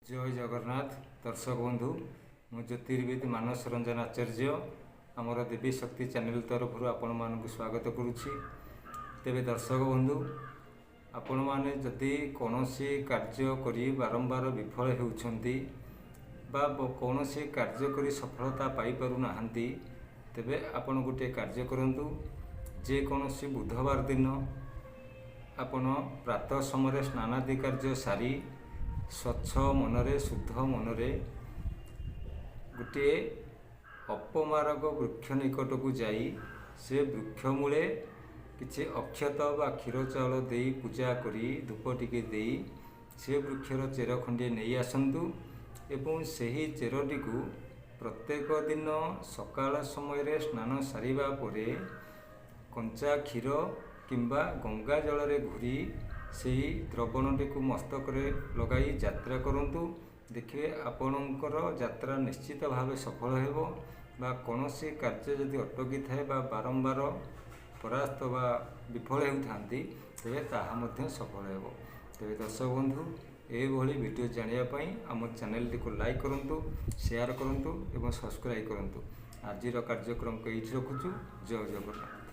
ଜୟ ଜଗନ୍ନାଥ ଦର୍ଶକ ବନ୍ଧୁ, ମୁଁ ଜ୍ୟୋତିର୍ବିଦ ମାନସ ରଞ୍ଜନ ଆଚାର୍ଯ୍ୟ ଆମର ଦେବୀ ଶକ୍ତି ଚ୍ୟାନେଲ ତରଫରୁ ଆପଣମାନଙ୍କୁ ସ୍ୱାଗତ କରୁଛି। ତେବେ ଦର୍ଶକ ବନ୍ଧୁ, ଆପଣମାନେ ଯଦି କୌଣସି କାର୍ଯ୍ୟ କରି ବାରମ୍ବାର ବିଫଳ ହେଉଛନ୍ତି ବା କୌଣସି କାର୍ଯ୍ୟ କରି ସଫଳତା ପାଇପାରୁନାହାନ୍ତି, ତେବେ ଆପଣ ଗୋଟିଏ କାର୍ଯ୍ୟ କରନ୍ତୁ। ଯେକୌଣସି ବୁଧବାର ଦିନ ଆପଣ ପ୍ରାତଃ ସମୟରେ ସ୍ନାନାଦି କାର୍ଯ୍ୟ ସାରି ସ୍ୱଚ୍ଛ ମନରେ, ଶୁଦ୍ଧ ମନରେ ଗୋଟିଏ ଅପମାରକ ବୃକ୍ଷ ନିକଟକୁ ଯାଇ ସେ ବୃକ୍ଷ ମୂଳେ କିଛି ଅକ୍ଷତ ବା କ୍ଷୀର ଚାଉଳ ଦେଇ ପୂଜା କରି, ଧୂପ ଟିକେ ଦେଇ ସେ ବୃକ୍ଷର ଚେର ଖଣ୍ଡିଏ ନେଇ ଆସନ୍ତୁ ଏବଂ ସେହି ଚେରଟିକୁ ପ୍ରତ୍ୟେକ ଦିନ ସକାଳ ସମୟରେ ସ୍ନାନ ସାରିବା ପରେ କଞ୍ଚା କ୍ଷୀର କିମ୍ବା ଗଙ୍ଗା ଜଳରେ ଘୋରି ସେହି ଦ୍ରବଣଟିକୁ ମସ୍ତକରେ ଲଗାଇ ଯାତ୍ରା କରନ୍ତୁ। ଦେଖିବେ, ଆପଣଙ୍କର ଯାତ୍ରା ନିଶ୍ଚିତ ଭାବେ ସଫଳ ହେବ ବା କୌଣସି କାର୍ଯ୍ୟ ଯଦି ଅଟକିଥାଏ ବା ବାରମ୍ବାର ପରାସ୍ତ ବା ବିଫଳ ହେଉଥାନ୍ତି, ତେବେ ତାହା ମଧ୍ୟ ସଫଳ ହେବ। ତେବେ ଦର୍ଶକ ବନ୍ଧୁ, ଏଭଳି ଭିଡ଼ିଓ ଜାଣିବା ପାଇଁ ଆମ ଚ୍ୟାନେଲଟିକୁ ଲାଇକ୍ କରନ୍ତୁ, ସେୟାର କରନ୍ତୁ ଏବଂ ସବସ୍କ୍ରାଇବ୍ କରନ୍ତୁ। ଆଜିର କାର୍ଯ୍ୟକ୍ରମକୁ ଏଇଠି ରଖୁଛୁ। ଜୟ ଜଗନ୍ନାଥ।